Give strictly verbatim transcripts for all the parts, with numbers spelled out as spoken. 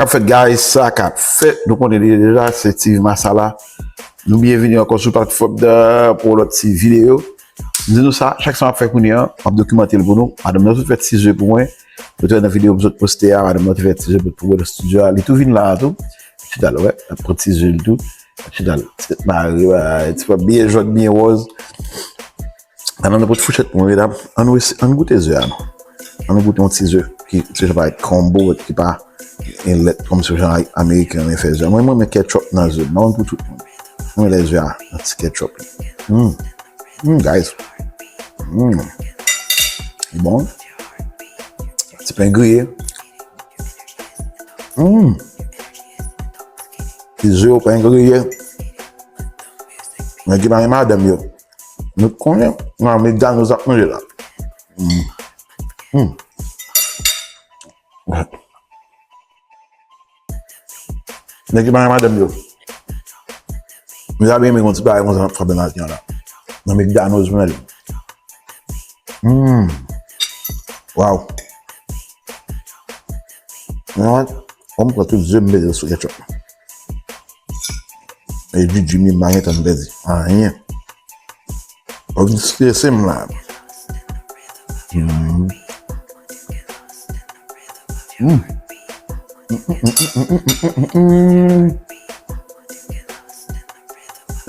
K ap fèt, guys? Sa k ap fèt? Nou konnen li deja, se T V Masala. Nou byenvini ankò sou platfòm nan pou yon lòt ti videyo. M di nou sa, chak sa m ap fè kounye a, m ap dokimante l pou nou. Madanm nan tou fè ti ze pou mwen. Nou te wè nan videyo m sot poste a, madanm nan te fè ti ze pou, pou mwen nan estidyo a. Li tou vin la a tou. Chita l, wè, l ap pran ti ze l tou. Chita l, ti tèt mare, ti pòp byen jòn, byen wòz. Ann, ann pote fouchèt pou mwen, medam. Ann, ann goute ze a, non. Ann goute yon ti ze ki se jan parèt konbo, ki pa gen lèt kòm se jan ameriken renmen fè ze a. Mwen, mwen renmen ketchup nan ze. Mwen pou tout moun. Mwen lè ze a, nan ti ketchup. Mm. Mm, guys. Mm. Li bon. Ti pen griye. Mm. Ti ze yo pen griye. Nèg ki pa gen madanm yo. Nou konnen, nan men Dano zak manje la. Mm. Mm. Nèg ki pa gen madanm yo. Mwen ta byen renmen yon ti bagay konsa frape nan maten an la. Nan men Dano mwen ale. Mm. Wow. Mwen, mwen pran tout ze m mete sou ketchup. E Djidji m pa gentan pèdi anyen. Ou vin strese m la. Mm. Mm. Mm, mm, mm.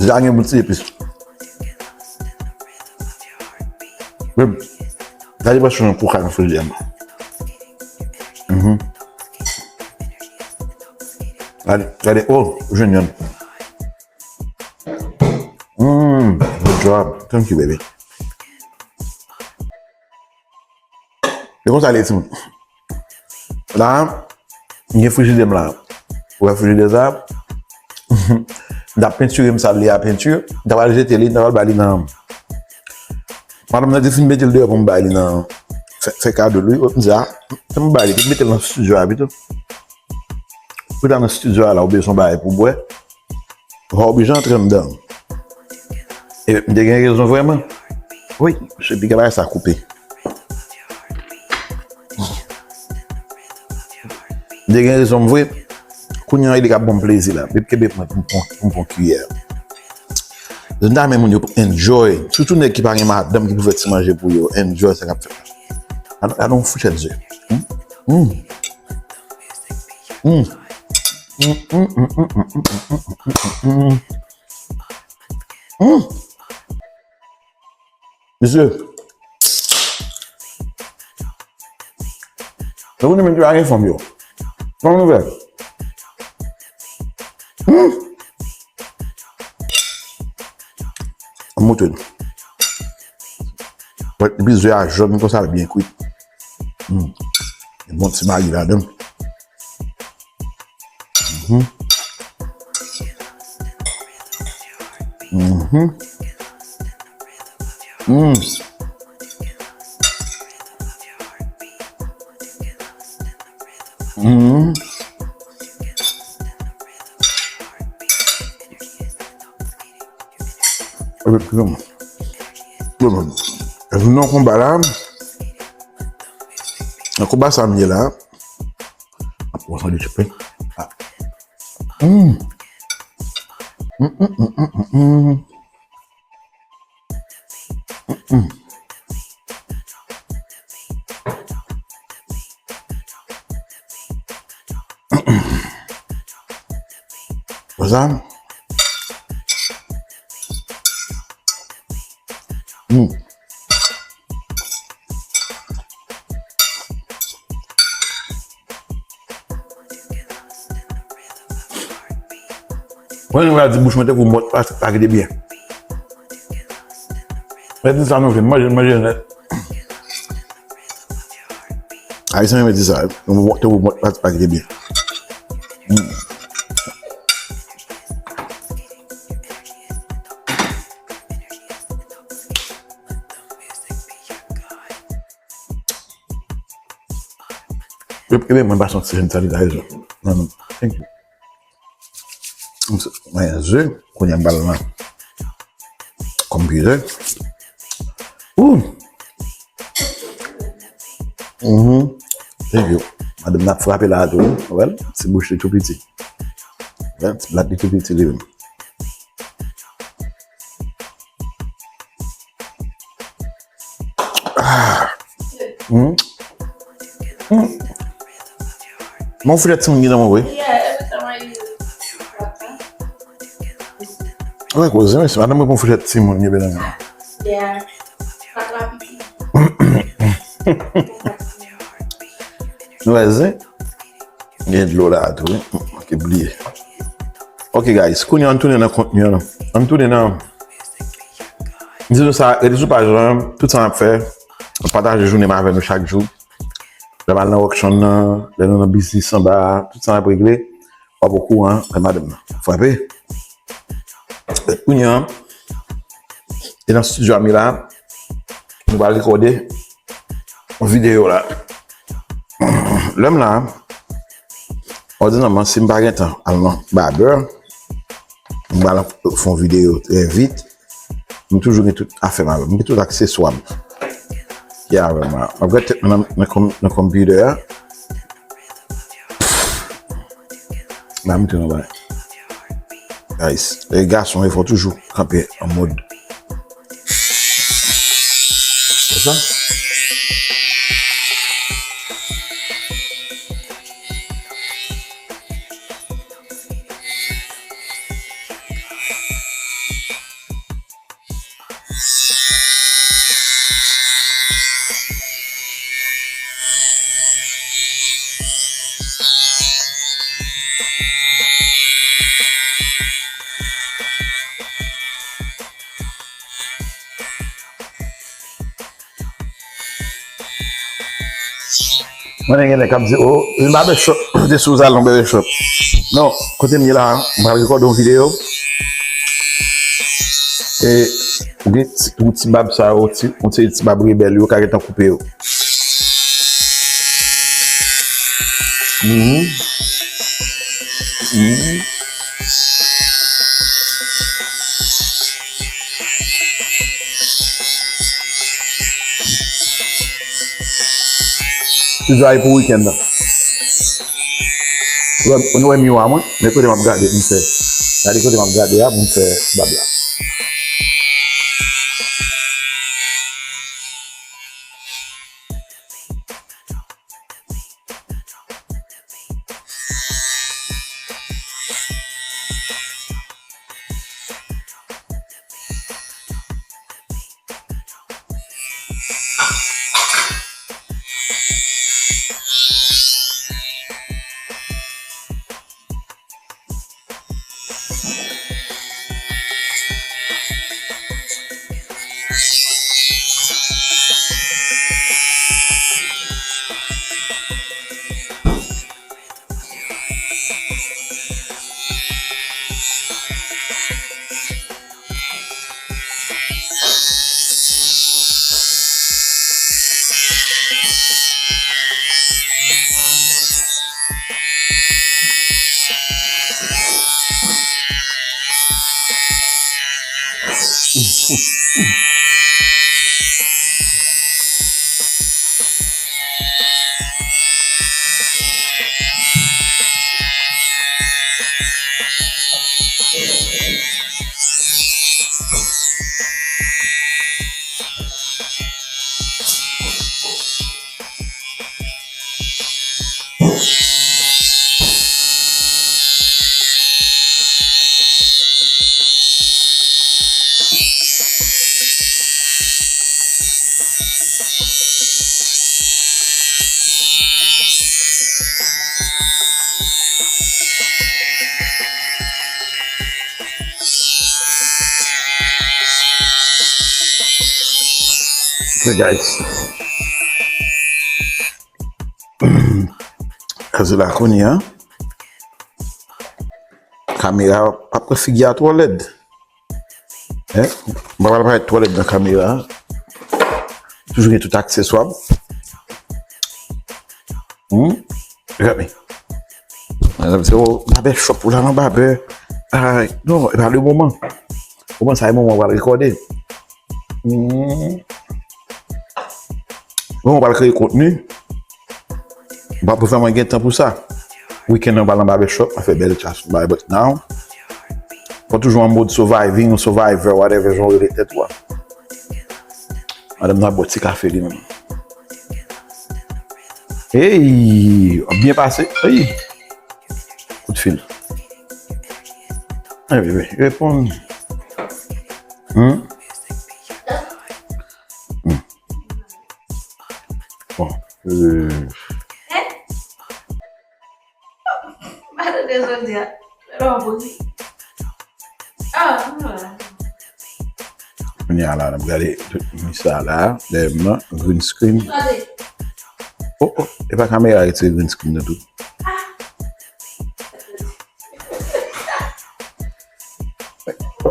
Sa gen bon ti epis. Babe, gade pòsyon pou kay nan frijidè m. Mhm. Gade, gade, oh, jwenn yonn. Mm, good job. Thank you, baby. Se konsa l ye, timoun. La, m gen frijidè m la. Ou wè frijidè sa? M t ap pentire m sal li a penti. M ta pral jete li, m ta pral bay li nan. Madanm nan te fin mete l deyò pou m bay li nan. Fè, fè kado l, wi. M di, a, m bay li, pou m mete l nan estidyo a pito. Ou ta nan estidyo a la, ou bezwen yon bagay pou bwè. Ou pa oblije antre anndan. E m te gen rezon vrèman. Wi, se piga bagay sa koupe. M te gen rezon m vre. Kounye a, li ka ban m plezi la. Bib kenbe mwen pou m pran, pou m pran kiyè. M ta renmen moun yo enjoy. Sitou nèg ki pa gen madanm ki pou fè ti manje pou yo. Enjoy sa k ap fèt la. Gade yon fouchèt ze. Mm. Mm. Mm. Mm. Mesye. Yo konnen menm ki pa gen fanm yo. Fanm nouvèl. Hmm. An montre nou. Epi ze a jòn konsa, l byen kwit. Hmm. Bon ti magi ladan. Mhm. Mhm. Mm. Mhm. Eskize m. Nan konba la, nan konba sa m ye la, ap pran sandwich pen. Ah. Mm. Mm, mm, mm, mm, mm, mm. Mm, mm. Konsa. Mm. Mwen, nou va di bouch mwen tankou mòt pa, pa kite byen. Mwen di sa nou fè, manje, manje nèt. Ayisyen renmen di sa, tankou mòt pa, pa kite byen. Mm. Yo, yo, mwen pa santi hand sanitizer. Non, non. Thank you. Mwen ze, kounye a m ba l nan computer. Ooh. Mhm. Thank you. Madanm nan ap frape la a tou, wi. Ou wè l? Ti bouch li tou piti. Ou wè l? Ti blat li tou piti li menm. Ah. Hmm. Hmm. Bon, foulèt timoun gen nan mwen, wi. Yeah, every time I use it, Wè koze, mesye, madanm mwen pran foulèt timoun gen nan men. Yeah. Nou wè zen? Gen dlo la tou, wi. Manke bliye. Ok, guys, kounye a, ann tounen nan kontni an, non. Ann tounen nan, m di nou sa, rete sou paj lan, tout sa n ap fè, pataje jounen m avè nou chak jou. Lè m al nan auction nan, lè nou nan biznis anba a, tout sa n ap regle, w ap okouran, lè madanm nan frape. Kounye a, e nan estidyo a m ye la, nou pral rekòde videyo la. Lè m la, òdinèman, si m pa gen tan al nan babè, m pral fè yon videyo trè vit. M toujou gen tout afè m avè m. M gen tout akseswa m ki avè m la. M ap gade tèt mwen nan, nan, nan konpitè a. Ba m tou nan bagay. Guys, e gason e fò toujou kanpe an mòd. Konsa. Mwen gen nèg k ap di, "O, yon barbershop, de sou zalon barbershop." Non, kote m ye la, m pral rekòde yon videyo. E, ou gen ti, ou ti bab sa yo, ti, yon ti, ti bab rebèl yo, ka gentan koupe yo. Mhm. Mhm. Ti zay pou wikenn nan. Nou wè, nou wè miwa mwen, men kote m ap gade, m fè. Gade kote m ap gade a pou m fè bab la. Ok, guys. Koze la kounye a. Kamera p ap pran figi a twò lèd. Hein? M pa pral parèt twò lèd nan kamera. Toujou gen tout akseswa. Hmm? Gade. Madanm se, "O, babè shop ou la nan babè." Ay, non, e pa le moman. Moman sa e moman w pral rekòde. Hmm. Bon, ou pral kreye kontni. M pa pou fè mwen gen tan pou sa. Weekend nan, m pral nan barbershop, m ap fè bèl chas, m bay, but now, fò toujou an mode surviving, survivor, whatever jan w rele tèt ou a. Madanm nan ap bwè ti kafe li menm. Hey, w ap byen pase. Hey. Kout fil. Hey, bebe, reponn. Hmm? Hmm. Bon. Euh. Madanm de jodi a. Lè w ap ri. Ah, non. Kounye a la, n ap gade tout mi sa la, dèyè m nan, green screen. Oh, oh, e pa kamera retire green screen nan tou.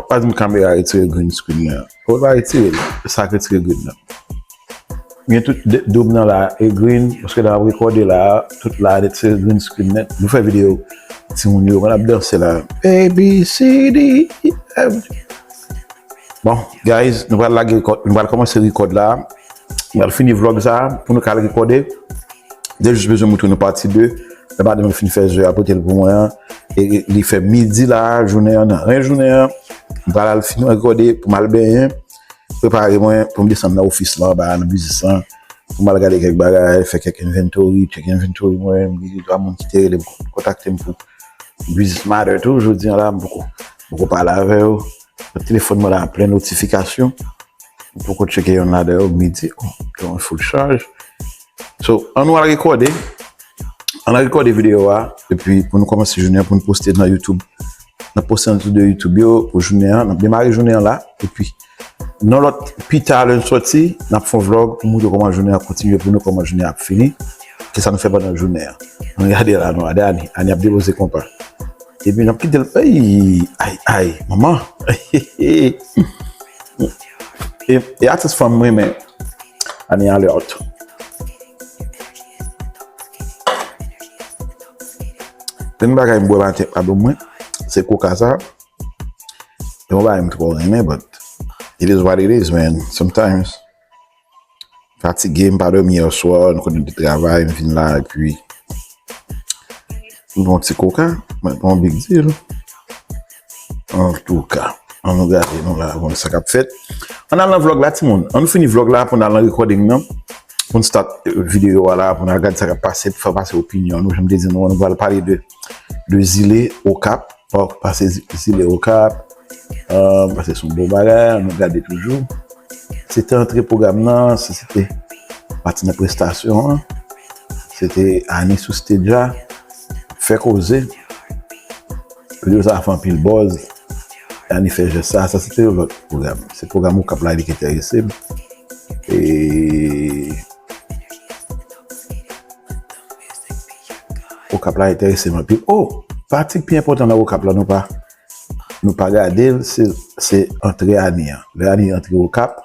Pa di m kamera retire green screen nan. Ou pa retire l, sa k retire green nan. Gen tout de- doub nan la e green, paske lè n ap rekòde la, tout la nèt se green screen nèt. Nou fè videyo timoun yo, mwen ap danse la. A, B, C, D, E, F. Bon, guys, nou pral lage rekòd, nou pral kòmanse rekòd la. Nou pral fini vlòg sa pou nou ka al rekòde. M te jis bezwen moutre nou pati de. Lè madanm mwen fin fè ze a, pote l pou mwen an. E li fè midi la, jounen an, nan ren jounen an. M pral al fin rekòde pou m al benyen. Prepare mwen pou m desann nan ofis la anba a, nan biznis lan. Pou m al gade kèk bagay, fè kèk inventory, check inventory mwen. M gen de twa moun ki te rele m, kontakte m pou business matter tou. Jodi a la, m poko, poko pale avè yo. Telefòn mwen la plen notifikasyon. M poko tcheke yonn ladan yo, midi, oh, gen yon full chaj. So, ann nou al rekòde. Ann al rekòde videyo a, epi pou nou kòmanse jounen an, pou nou poste nan YouTube. N ap poste nan tout de YouTube yo pou jounen an. N ap demare jounen an la, epi nan lòt pita lè n sòti, n ap fè yon vlòg pou moutre kòman jounen an kontinye, pou nou kòman jounen an ap fini. Kisa nou fè pandan jounen an. Ann gade la, nou gade Ani. Ani ap depoze konpa. Epi n ap kite l. Ay, ay, ay, manman. E, e atis fanm mwen, men Ani alert. Gen yon bagay m bwè maten pa dòmi mwen, se koka sa. Se yon bagay m twò renmen, but it is what it is, man. Sometimes, fatige, m pa dòmi yè swa, nou konnen de travay, m vin la, epi m pran yon ti koka, mwen pa yon big deal. Antouka, ann nou gade nou la, bon, sa k ap fèt. Ann al nan vlòg la, timoun. Ann nou fini vlòg la pou n al nan recording nan. Pou n start, eh, videyo a la, pou n al gade sa k ap pase, pou fè pase opinyon nou. Jan m te di nou, nou pral pale de, de zile Okap. Bon, pase zi- zile Okap. Euh, pase se yon bon bagay, ann nou gade toujou. Se te antre pwogram nan, se, se te pati nan prestasyon an. Se te Ani sou stage la. Fè koze. Videyo sa a fè anpil buzz. Ani fè jès sa, sa se te yon lòt pwogram. Se pwogram Okap la li ki enterese m. E Okap la enterese m anpil. Oh, pati ki pi enpòtan nan Okap la, nou pa, nou pa gade l, se, se antre Ani an. Lè Ani antre Okap,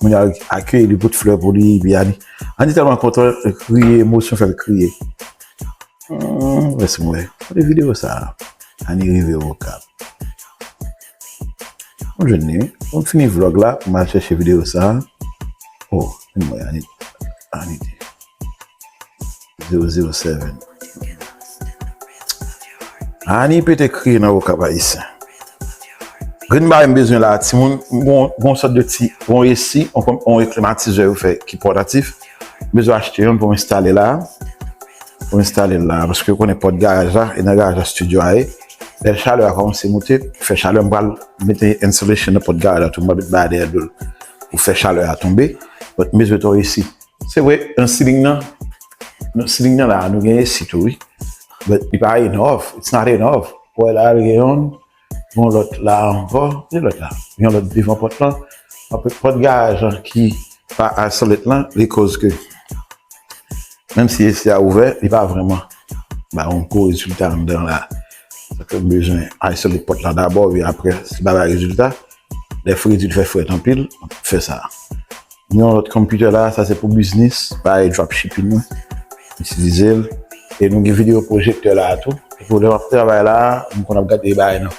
moun yo akeyi li, pote flè pou li, epi Ani, Ani tèlman kontan, kriye, emosyon fè l kriye. Hmm, wè si mwen wè. Gade videyo sa a. Ani rive Okap. Mwen jwenn li, wi. Mwen fini vlòg la, mwen al chèche videyo sa a. Oh, men mwen, Ani, Ani te. Zero zero seven. Ani pete kriye nan Okap ayisyen. Grenn bagay m bezwen la, timoun, m gon, gon sòt de ti, gon esi, on, on klimatizè yo fè ki pòtatif. M bezwen achte youn pou m enstale la. Pou m enstale l la, paske ou konnen pòt garaj la, e nan garaj la studio a ye. Lè chalè a kòmanse moute, fè chalè, m pral mete insulation nan pòt garaj la tou, m pral met bagay dèyè do l pou fè chalè a tonbe. But m bezwen tou esi. Se vre, nan ceiling nan, nan ceiling nan la, nou gen esi tou, wi. But li pa enough, it's not enough. Ou wè la, li gen youn, gen lòt la ankò, gen lòt la. Gen lòt devan pòt lan. Apre, pòt garaj lan ki pa isolate lan, li koz ke menm si esi a ouvè, li pa vrèman ba yon gwo rezilta anndan la. Sa ke m bezwen isolate pòt la dabò, epi apre, si l pa bay rezilta, lè fredi l fè frèt anpil, m ap fè sa. Yon lòt computer la, sa se pou biznis, bagay dropshipping mwen. M itilize l. E nou gen videyo pwojektè la tou. Pou lè m ap travay la, m konn ap gade bagay nan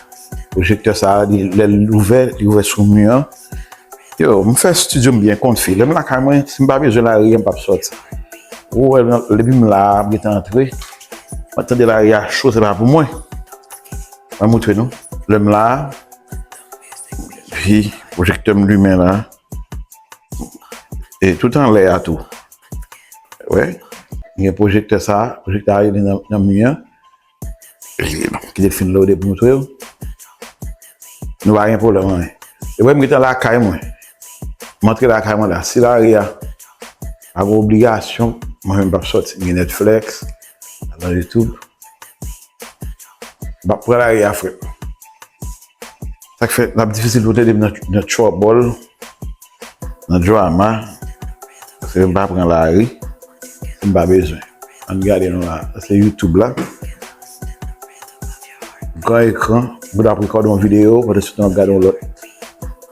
pwojektè sa, li, lè l ouvè, li ouvè sou mi an. Yo, m fè estidyo m byen konfi. Lè m lakay mwen, si m pa bezwen lari a, m p ap sòti. Ou wè, depi m la a, m gentan antre. Mwen tande lari a cho, se pa pou mwen. Mwen montre nou. Lè m la a, pi pwojektè m limen la. E tout anlè a tou. Wè, gen pwojektè sa, pwojektè a rele nan, nan mi an. Kite l fin lode pou montre w. Nou pa gen pwoblèm anyen. E wè m gentan lakay mwen. M antre lakay mwen la. Si lari a, pa gen obligasyon, mwen menm p ap sòti. M gen Netflix, nan YouTube. M p ap pran lari a, frè. Sa k fè l ap difisil pou tande m nan, nan trouble, nan drama. Paske m pa pran lari si m pa bezwen. Ann gade nou la. Sa se YouTube la. Gran ekran. Moun ap rekòde yon videyo, pandan se tan w ap gade yon lòt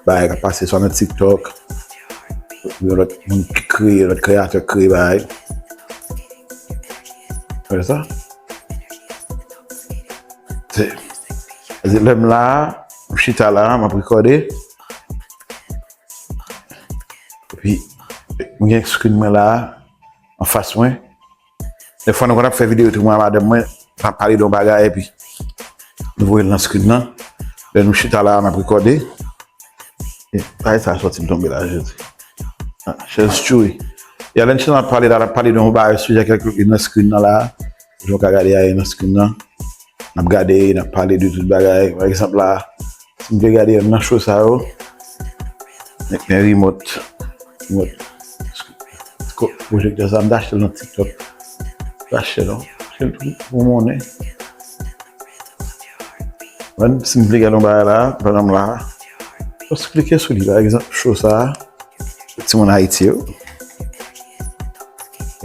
bagay k ap pase swa nan TikTok. Yon lòt moun ki kreye, lòt kreyatè kreye bagay. Wè sa? Se, se lè m la, m chita la, m ap rekòde. Epi, m gen screen mwen la, anfas mwen. Dèfwa nou konn ap fè videyo tou, mwen ak madanm mwen, n ap pale de yon bagay, epi nou voye l nan screen nan. Lè nou chita la, n ap rekòde. E, bagay sa sòti m tonbe la, Jezi. Ah, chèz tchouri. E lè n chita n ap pale la, n ap pale de yon bagay, sijè kèlkonk nan screen nan la. Jan w ka gade a nan screen nan. N ap gade, n ap pale de tout bagay. Pa egzanp la, si m vle gade yonn nan show sa yo, men, men remote. Remote. Ko-, pwojektè sa, m t achte l nan TikTok. Pa chè non. Achte l pou, pou monnen. Mwen, si m vle gade yon bagay la, pandan m la, jis klike sou li, pa egzanp, show sa a, timoun Ayiti yo.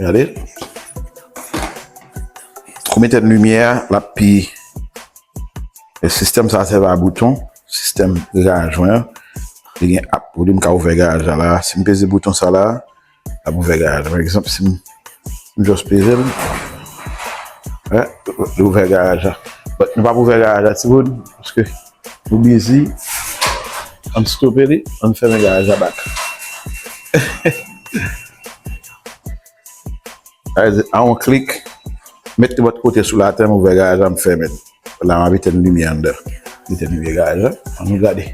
Gade. Kou mete limyè a, l ap pi. E sistèm sa a sèvi a bouton, sistèm reglaj mwen an. Li gen app pou li, m ka ouvè garaj la la. Si m peze bouton sa la, l ap ouvè garaj la. Pa egzanp, si m, si m just peze l, wè, li ouvè garaj la. But nou p ap ouvè garaj la, timoun, paske nou busy. Ann stope li, ann fèmen garaj la back. Sa vle di, a yon klik, met nenpòt kote sou latè, m ouvè garaj la, m fèmen l. La, m ap etenn limyè anndan. M etenn limyè garaj la. Ann nou gade.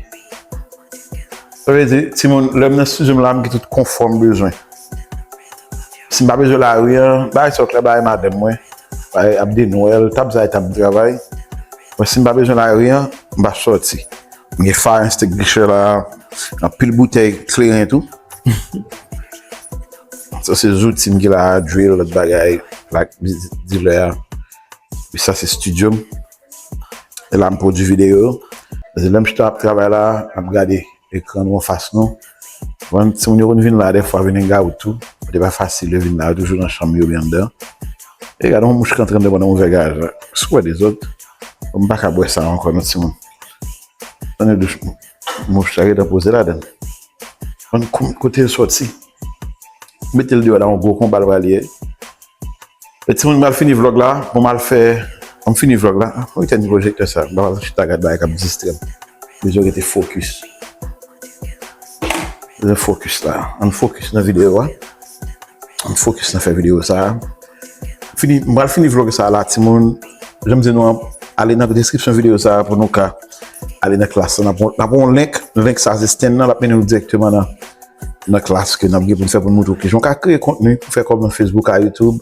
Sa vle di, timoun, lè m nan estidyo m la, m gen tout konfò m bezwen. Si m pa bezwen lari an, bagay sa yo klè, bagay madanm mwen. Bagay ap de Nwèl, tab sa e tab travay. Mwen, si m pa bezwen lari an, m p ap sòti. M gen fire extinguisher la, anpil boutèy kleren tou. Sa se zouti m ki la, drill, lòt bagay, plak, di-, dilè a. Epi sa se estidyo m. E la m pwodui videyo. Paske lè m chita ap travay la, m ap gade ekran nou anfas nou. Bon, timoun yo konn vin la dèfwa, vin hang out tou. Li pa fasil yo vin la, yo toujou nan chanm yo oubyen anndan. E gade yon mouch k antre anndan pandan m ouvè garaj la. Si w wè dezòd, m pa ka bwè sa ankò non, timoun. Tande douch mouch la gentan poze ladann. Konn kou-, kote l sòti. Mete l deyò la, yon gwo konba l pral ye. E timoun, m pral fini vlòg la, pou m al fè, pou m fini vlòg la. Fò m etèn pwojektè sa, m pa pral chita gad bagay k ap distrè m. Bezwen rete fokis. Bezwen fokis la. Ann fokis nan videyo a. Ann fokis nan fè videyo sa. Fini, m pral fini vlòg sa la, timoun. Jan m di nou an, ale nan deskripsyon videyo sa pou nou ka ale nan klas la. N ap, n ap yon link, link sa se stand nan, l ap mennen nou dirèkteman nan, nan klas ke n ap gen pou n fè pou n montre w kijan w ka kreye kontni pou fè kòb nan Facebook ak YouTube,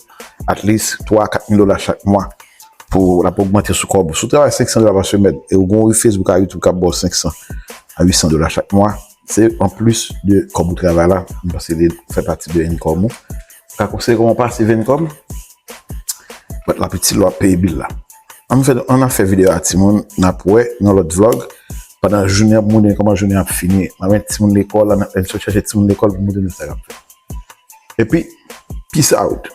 at least twa a kat mil dola chak mwa. Pou l ap ogmante sou kòb ou. Si w travay senk san dola pa semèn e w gen yon Facebook ak YouTube k ap ba w senk san a uit san dola chak mwa, se anplis de kòb ou travay la, m panse li fè pati de income ou. Ou ka konsidere kòm yon passive income, but l ap itil lè w ap peye bil la. Ann fè, ann ap fè videyo a timoun, n ap wè nan lòt vlòg. Pandan jounen an, pou montre n kòman jounen an ap fini. M ap met timoun lekòl, ann, ann sot chache timoun lekòl pou montre n sa k ap fèt. Epi, peace out.